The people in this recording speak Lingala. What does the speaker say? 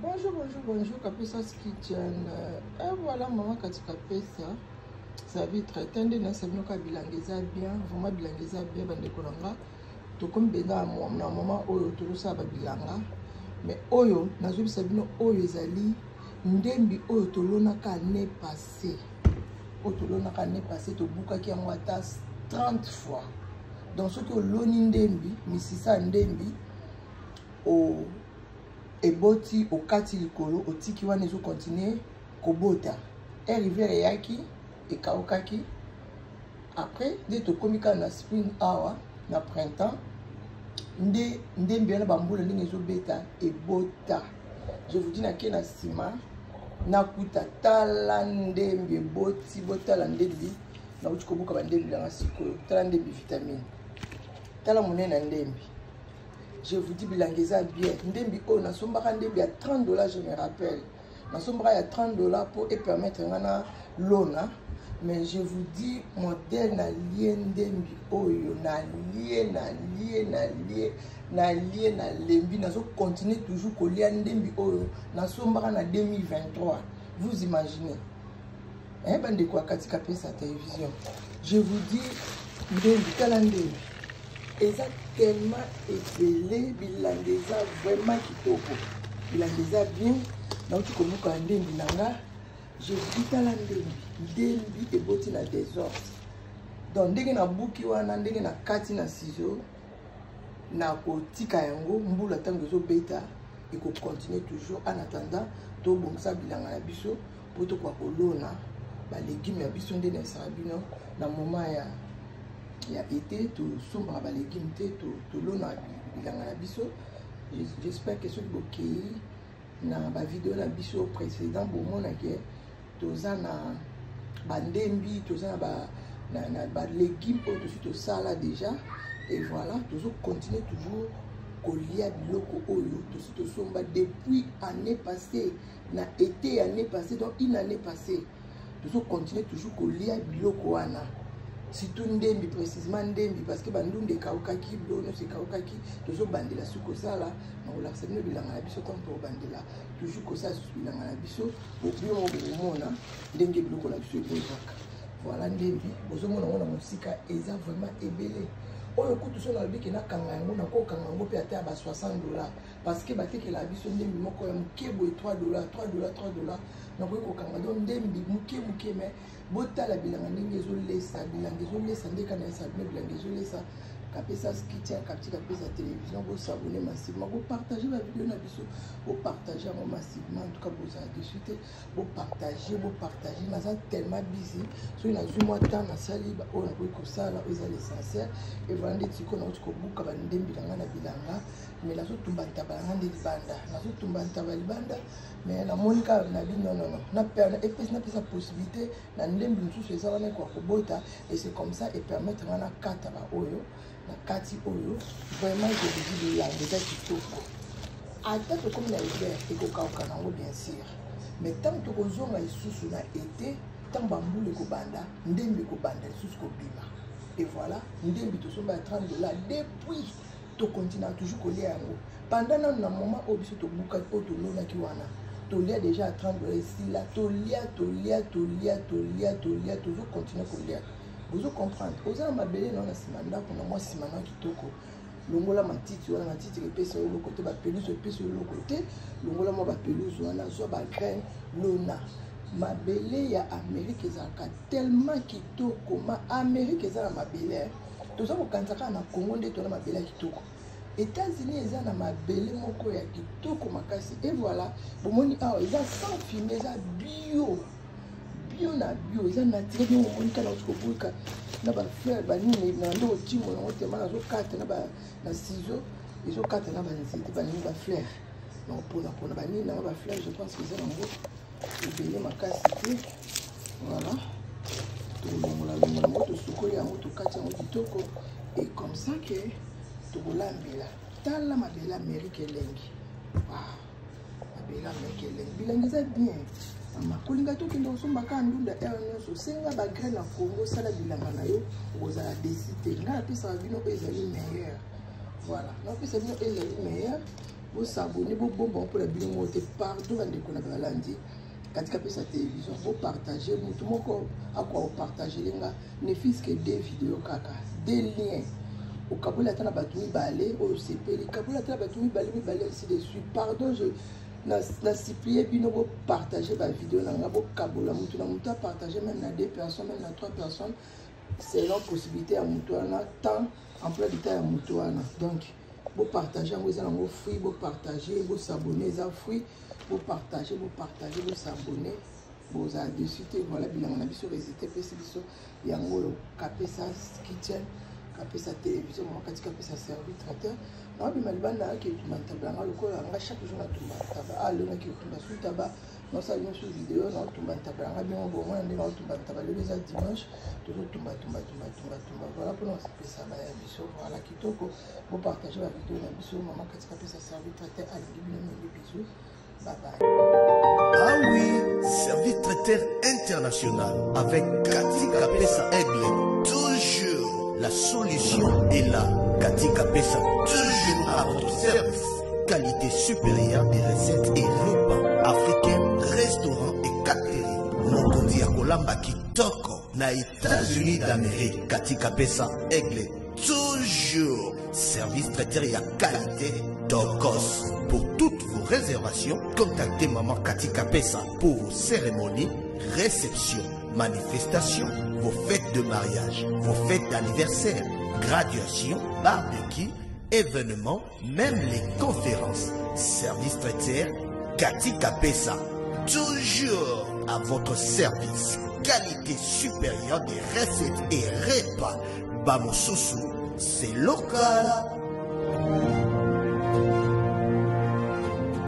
Bonjour, bonjour, bonjour, Kapesa's Kitchen. Et voilà, maman Kati Kapesa. Ça vit très tende na sabino ka bilanga eza bien, vraiment bilanga eza bien bandeko na nga. Tokomi mpenza na moment oyo tozosala ba bilanga. Mais oyo nazobisa bino oyo ezali ndembi oyo tolonaka année passée. Oyo tolonaka année passée tobukaki yango ata 30 fois. Donc soki oloni ndembi, misisa ndembi o eboti okati likolo otiki wana ezo continuer kobota. Air hiver eyaki ekaukaki, après nde tokomi kaka na spring awa na printemps nde ndembi wana bambula ndenge ezobeta ebota. Je vous dis nake na nsima nakuta tala ndembi eboti, botala ndembi nauti kobuka bandembi nanga sikoyo, tala ndembi vitamine, tala monene ya ndembi. Je vous dis bilanga eza bien. Ndembi oyo nasombaka ndembi ya 30 $, je me rappelle nasombaka ya 30 $ po epermettre nga na lona. Mais je vous dis modèle nalie ndembi oyo, nalie nalie nalie nalie nalembi, nazo continuer toujours kolia ndembi oyo nasombaka na 2023. Vous imaginez eh, bandeko ya Kati Kapesa télévision, je vous dis ndembi, tala ndembi eza tellement ebele, bilanga eza vraiment kitoko, bilanga eza bien. Nauti kobuka ndembi na nga. Je vous dis tala ndembi, ndembi eboti na désordre. Donc ndenge nabuki wana, ndenge na kati na ciseau na kotika yango mbula ntango ezobeta ekocontinue toujours. En attendant tobongisa bilanga na biso po tokoka kolona balégume ya biso. Nde nayesaka bino na moment ya été tosombaka balégume te, tolona bilanga na biso. J'espère que soki bokei na bavideo na biso précédent bomonake toza na bandembi, toza na balégume oyo tosi tosala déjà. Et voilà, tozocontinue toujours kolia biloko oyo tosi tosomba depuis année passée, na été année passée, donc une année passée tozocontinue toujours kolia biloko wana, surtout ndembi, précisément ndembi, parce que bandunda ekaukaki, biloko nyonso ekaukaki. Tozobandela soki kosala na kolakisa bino bilanga na biso. Ntango tokobandela toujours kosala susu bilanga na biso, bino moko bokomona ndenge biloko na biso ebozwaka. Voilà, ndembi bozomona yango na mosika eza vraiment ebele. Oyo kutu so nalobi ke nakanga yango, nakokanga yango mpe ata ya ba 60 $, parce que batekelaka biso ndembi moko ya moke boye 3 $, 3 $, 3 $. Nakoki kokanga donc ndembi moke moke. Mais botala bilanga ndenge ezolesa, bilanga ezolesa nde kana esa bino, bilanga ezolesa. Kapesa Kitchen, Kapti Kapesa télévision, bosabonner massivement, bopartage bavideo na biso, bopartage yango massivement. En tout cas bozala déçu te, bopartage, bopartage. Naza tellement busy, soki nazwi mwa temps nasali oyo nakoki kosala, oyo eza l'essentiel. Et voilà, nde sikoyo nauti kobuka bandembi na ngai na bilanga, mais nazotumba ntaba na ngai nde libanda, nazotumba ntaba libanda. Mais namoni kaka na bi non, non, non, epesi napesa possibilité na ndembi mosusu eza wana ekoka kobota. Et c'est comme ça epermettre nga na kata baoyo na kati oyo. Vraiment je vous dis bilanga eza kitoko. Ata tokomi na hiver ekokauka nango bien sûr, mais ntango tokozonga lisusu na été, ntango bambula ekobanda, ndembi ekobanda lisusu kobima. Et voilà, ndembi tosomba ya 30 $ depuis, tokontinua toujours kolia yango pendant nanu na moment oyo biso tobukaki, oyo tolonaki wana, tolia déjà ya 30 $ esila, tolia tolia tolia tolia tolia, tozokontinue kolia. Bozo comprendre? Oza na mabele na yo na nsima ndako na mwa nsima na kitoko, longola matiti wana, matiti epesa yo eloko te, bapelouse epesa yo eloko te, longola mwa bapelouse wana, zwa bagraine, lona. Mabele ya Amérique ezalaka tellement kitoko. Ma Amérique eza na mabele, toza kokanisa kaka na Congo nde tona mabele ya kitoko. États-Unis eza na mabele moko ya kitoko makasi. Et voilà, bomoni awa eza sans fumier, eza bio, bio na bio, eza naturel. Bien, omoni kaka nauti kobuka na bafleur banini na nde otimola yango tema, nazokata na ciseau, ezokata na banzete banini, bafleur na koponapona banini nango, bafleur. Je pense que eza nango ebele makasi te. Voilà, tolongola longola yango, tosukoli yango, tokati yango kitoko, et comme ça ke tokolambela. Tala mabele Amérique elengi, mabele Amérique elengi, bilanga eza bien. Mama kolinga tokende kosomba kaka ndunda heure nyonso, senga bagraine na Congo, osala bilanga na yo, okozala déçu te. Ngai napesaka bino oyo ezali meilleur. Voilà, napesa bino oyo ezali meilleur. Bosabone, bobomba mpona bino moko te. Pardon bandeko na balandi katika pesa télévision, bopartage. Motu moko akoka kopartagele nga ne fût-ce que deux vidéos, kaka deux liens. Okaboli ata na bato mibale oyo osepeli, kaboli ata na bato mibale mibale, ainsi de suite. Pardon, je na supplie bino, bopartage bavideo na nga, bokabola, motu na motu apartage, même na deux personnes, même na trois personnes, selon possibilité ya motu wana, temps, emploi du temps ya motu wana. Donc bopartage yango, eza nango free. Bopartage, bosabone, eza free. Bopartage, bopartage, bosabone, bozala dessus te. Voilà bilanga na biso, résultat epesi biso yango oyo. Kapesa Kitchen, Kapesa Télévision, mama kati Kapesa Service Traiteur. Naobima libanda, nayaki etumba ntaba yanga lokola yanga. Chaque jour natumba ntaba. Ah, lelo naki kotumba su ntaba, nasala bino su video. Naotumba ntaba yanga, bino bomona nde naotumba ntaba. Lelo eza dimanche, tozotumba tumba tumba tumba tumba. Voilà, mpona kosepesa baya biso. Voilà, kitoko. Bopartage bavideo na biso. Mama kati Kapesa Service Traiteur alingi bino mingi. Bisous, bye bye. Ah oui, service traiteur international avec Cathy Kapesa Aigle. Toujours la solution est là. Cathy Kapesa, toujours à votre service. Qualité supérieure des recettes et repas africains, restaurants et catering. Mokonzi ya kolamba kitoko na États-Unis d'Amérique. Cathy Kapesa Aigle. Toujours service traiteur ya qualité tokos. Pour toutes vos réservations, contactez Maman Cathy Kapesa pour vos cérémonies, réceptions, manifestations, vos fêtes de mariage, vos fêtes d'anniversaire, graduation, barbecue, événements, même les conférences. Service traiteur Cathy Kapesa, toujours à votre service. Qualité supérieure des recettes et repas. Bamosusu, c'est local.